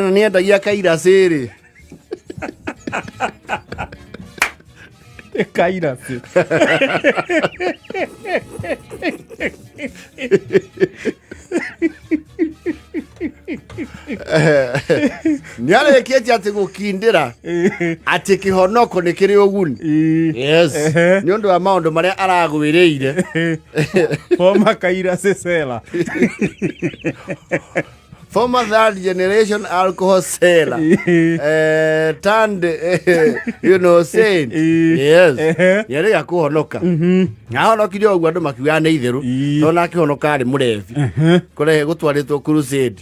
Na nĩ endagia kairacĩ rĩ. Kairacĩ. Nĩ arĩkĩtie atĩ gũkindĩra atĩ kĩhonoko nĩ kĩrĩ ũguni. Yes. Nĩ ũndũ wa maũndũ marĩa aragwĩrĩire. Former kairacĩ seller. Former third generation alcohol seller turned saint. Yes. Nĩarĩga kũhonoka. Ahonokire ũguo andũ makiuga nĩ itherũ. Tondũ nake honoka arĩ mũrebi. Kũrehe gũtwarĩtwo crusade.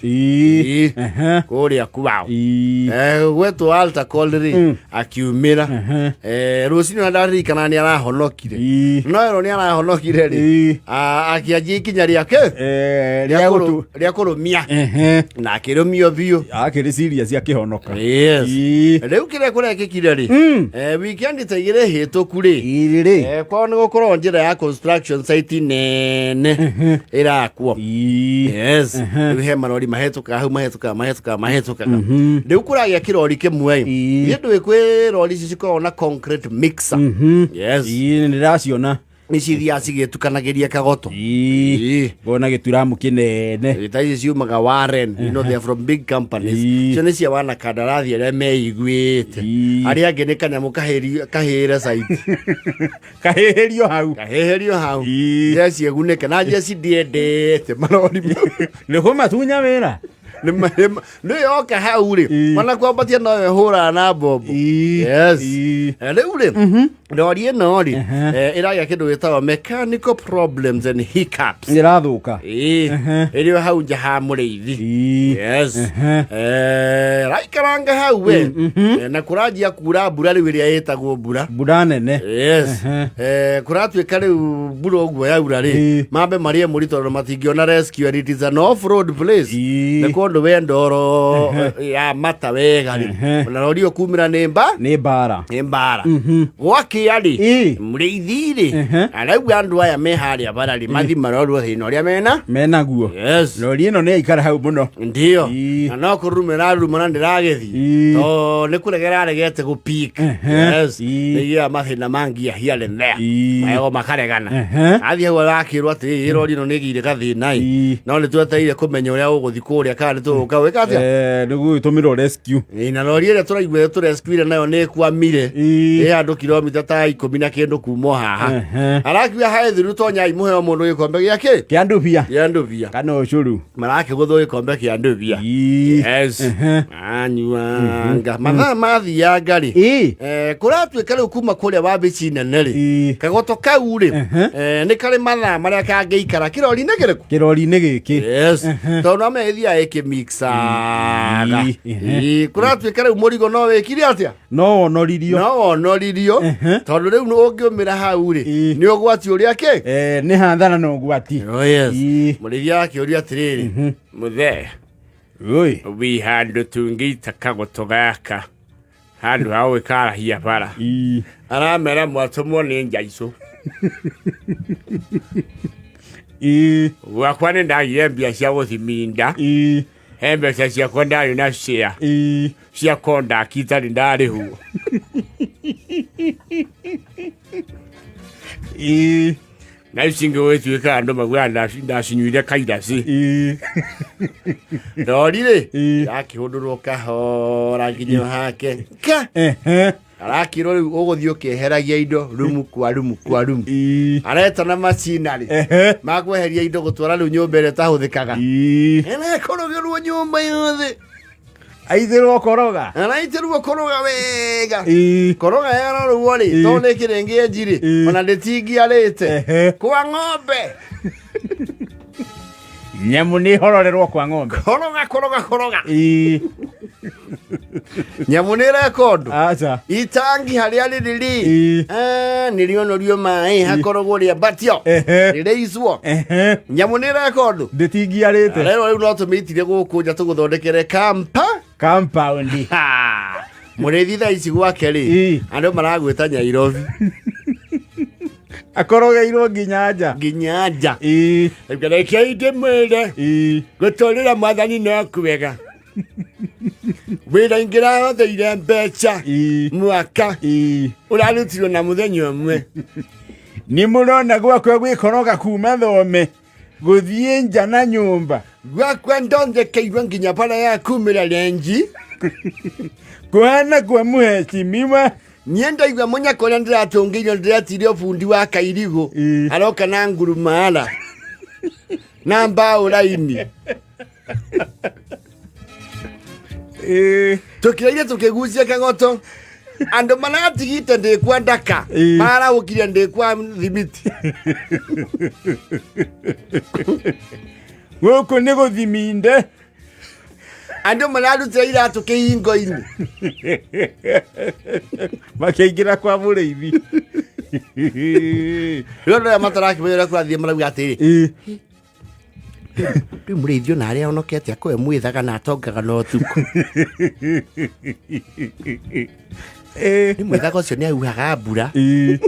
Kũrĩa kwao. Gwetwo altar call rĩ akiumĩra. Rũcinĩ ona ndaririkana nĩ arahonokire. No erwo nĩ arahonokire rĩ akĩanjia ikinya rĩake rĩa gũtu rĩa kũrũmia na akĩrũmio biũ. Akĩrĩ serious akĩhonoka. Yes. Rĩu kĩrĩa kũrekĩkire rĩ, weekend ta igĩrĩ hĩtũku rĩ, Ĩrĩ kwao nĩ gũkorwo njĩra ya construction site nene ĩrakwo. Yes. Rĩu he marori mahĩtũkaga hau, mahĩtũkaga mahĩtũkaga mahĩtũkaga. Rĩu kũragĩa kĩrori kĩmwe ĩ. Niĩ ndũĩ kwĩ rori ici cikoragwo na concrete mixer. Yes. Nĩ ndĩraciona. Nĩ cithiaga cigĩtukanagĩria kagoto. Ngona gĩturamu kĩnene. Ta ici ciumaga Warren, they are from big companies. Icio nĩ cia wanakandarathi arĩa meiguĩte. Arĩa angĩ nĩ kanyamũ kahĩre site. Kahĩhĩrio hau. Kahĩhĩrio hau. Jeci ĩgunĩke na jeci ndiendete marori mau. Nĩ kũmatunya wĩra. Nĩ yoka hau rĩ, ona kwambatia no ĩhũraga na mbombo. Yes. Rĩu rĩ, rori ĩno rĩ, ĩragĩa kĩndũ gĩtagwo mechanical problems and hiccups. Ĩrathũka. Ĩrĩ o hau nja ha mũrĩithi. Yes. Raikaranga hau we. Na kũranjia kura mbura rĩu ĩrĩa ĩtagwo mbura. Mbura nene. Yes. Kũratuĩka rĩu mbura ũguo yaura rĩ, mambe marĩe mũri tondũ matingĩona rescue and it is an off road place. Nĩ kũndũ we ndoro ya mata wega rĩ. Ona rori ĩyo kumĩra nĩ mba. Nĩ mbara. Nĩ mbara. Gwakĩa rĩ, mũrĩithi rĩ, arauga andũ aya me harĩa bara rĩ, mathi marorwo thĩna ũrĩa mena. Menaguo. Yes. Rori ĩno nĩ yaikara hau mũno. Ndio. Na no kũruruma ĩraruruma na ndĩragĩthiĩ. To nĩ kũregera aregete gũpik. Yes. Nĩgĩa mathĩna ma ngia here and there. Magego makaregana. Athiĩ hau arakĩrwo atĩrĩrĩ, rori ĩno nĩ ĩgĩire gathĩna ĩ. No nĩ twetereire kũmenya ũrĩa ũgũthiĩ kũrĩa kana nĩ tũgũka gwĩka atĩa. Nĩ gũgĩtũmĩrwo rescue. Ĩ, na rori ĩrĩa tũraigua tũrescuire nayo nĩ ĩkwamire. Ĩ handũ kilomita ta 10 na kĩndũ kuma o haha. Arakiuga hae thiru tonyai mũheo mũndũ gĩkombe gĩa kĩ? Kĩa ndubia. Kĩa ndubia. Kana ũcũrũ. Marakĩgũthwo gĩkombe kĩa ndubia. Yes. Anyuanga mathaa mathianga rĩ, kũratuĩka rĩu kuma kũrĩa wabici nene rĩ, kagoto kau rĩ, nĩ karĩ mathaa marĩa kangĩikara kĩrori-inĩ kĩrĩkũ? Kĩrori-inĩ gĩkĩ. Yes. Tondũ no ĩthiaga ĩkĩmixaga. Kũratuĩka rĩu mũrigo no wĩkire atĩa? No wonoririo. No wonoririo. Tondũ rĩu ũngĩũmĩra hau rĩ, nĩ ũgwati ũrĩa kĩ? Nĩ hathara na ũgwati. Oh, yes. Mũrĩithia akĩũria atĩrĩrĩ, mũthee, Oi. Wĩ handũ tũngĩita kagoto gaka handũ ha gwĩkarahia bara. Aramera mwatũmwo nĩ njaicũ. Gwakwa nĩ ndagire mbia cia gũthiminda. He mbeca ciakwa ndarĩ na share cia conduct itarĩ ndarĩhwo. Na ici ingĩ gũgĩtuĩka andũ maugaga ndacinyuire kairaci. Rori rĩ, yakĩhũndũrwo kahora nginya hake ka. Arakĩrwo rĩu ũgũthiĩ ũkĩeheragia indo rumu kwa rumu kwa rumu. Aretana macinarĩ makweheria indo gũtwara rĩu nyũmba ĩrĩa ĩtahũthĩkaga. Ĩrekorogerwo nyũmba yothe. Aithĩrwo koroga. Araitĩrwo koroga wega. Koroga yarorwo rĩ, tondũ nĩ kĩrĩngĩ enji rĩ, ona ndĩtingiarĩte. Kwa ng'ombe. Nyamũ nĩ hororerwo kwa ng'ombe. Koroga, koroga, koroga. Nyamũ nĩ ĩreka ũndũ. Aca. Itangi harĩa rĩrĩ rĩ, nĩ rĩonorio maĩ hakoragwo rĩambatio. Rĩrĩicwo. Nyamũ nĩ ĩreka ũndũ. Ndĩtingiarĩte. Rero rĩu no tũmĩitire gũkũ nja tũgũthondekere kampa. Compound. Ha! Mũrĩithi thaa ici gwake rĩ, andũ maragwĩta Nyairobi. Akorogeirwo nginya nja. Nginya nja. Reke ndĩmwĩre, gũtũrĩra mwathani no kwega. Wĩra ingĩrahotheire mbeca Ii. mwaka Ii. ũrarutirwo na mũthenya ũmwe. Nĩ mũrona gwakwa gwĩkoroga kuma thome gũthiĩ nja na nyũmba. Gwakwa ndondekeirwo nginya bara ya kumĩra renji. Kũhana kwa mũhecimiwa. Niĩ ndaigua mũnyaka ũrĩa ndĩratũngĩirio ndĩretirio bundi wa kairigũ. Ii. Aroka na ngurumara na mbaũ raini. Ĩ. Tũkĩraire tũkĩgucia kagoto. Andũ maratigite ndĩ kwa ndaka. Ii. Marahũkire ndĩ kwa thimiti. Gũkũ nĩ gũthiminde. Andũ mararutĩra iratũ kĩhingo-inĩ. Makĩingĩra kwa mũrĩithi. Rĩu andũ aya matarakĩmenya ũrĩa kũrathiĩ marauga atĩrĩ, Ĩ. rĩu mũrĩithi ona arĩa honokete akoe mwĩthaga na atongaga na ũtukũ. Ĩ. Nĩ mwĩthaga ũcio nĩ auhaga mbura. Ĩ.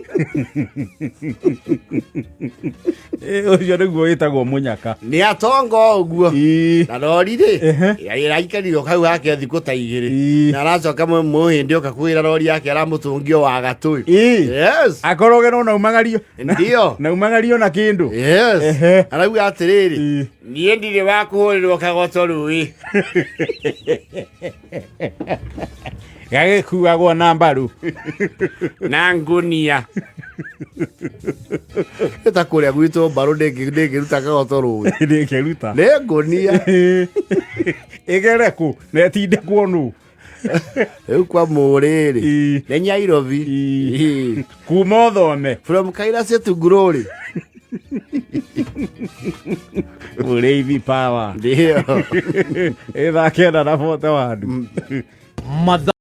Ĩ, ũcio nĩguo wĩtagwo mũnyaka. Nĩ atonga o ũguo. Ĩ. Na rori rĩ, Ehe. ĩraikarire hau hake thikũ ta igĩrĩ. Ĩ. Na aracoka mũhĩndĩ oka kwĩra rori yake aramũtũngia wa gatũ. Ĩ. Yes. Akorogerwo na umagario. Ndio. Na umagario na kĩndũ. Yes. Ehe. Arauga atĩrĩrĩ, Ĩ. niĩ ndirĩ wa kũhũrĩrwo kagoto rũĩ. Gagĩkuagwo na mbaru. Na ngunia. Ta kũrĩa gwitũ mbaru ndĩngĩruta kagoto rũĩ. Ndĩngĩruta. Nĩ ngunia. Ĩgere kũ na ĩtindĩkwo nũ. Rĩu kwa mũrĩrĩ. Ĩ. Nĩ Nyairobi. Ĩ. Ĩ. Kuma ũthome. From Kairasi to Glory. Mũrĩithi power. Ndio. Ĩ thaa 9 na 41. Mathaa.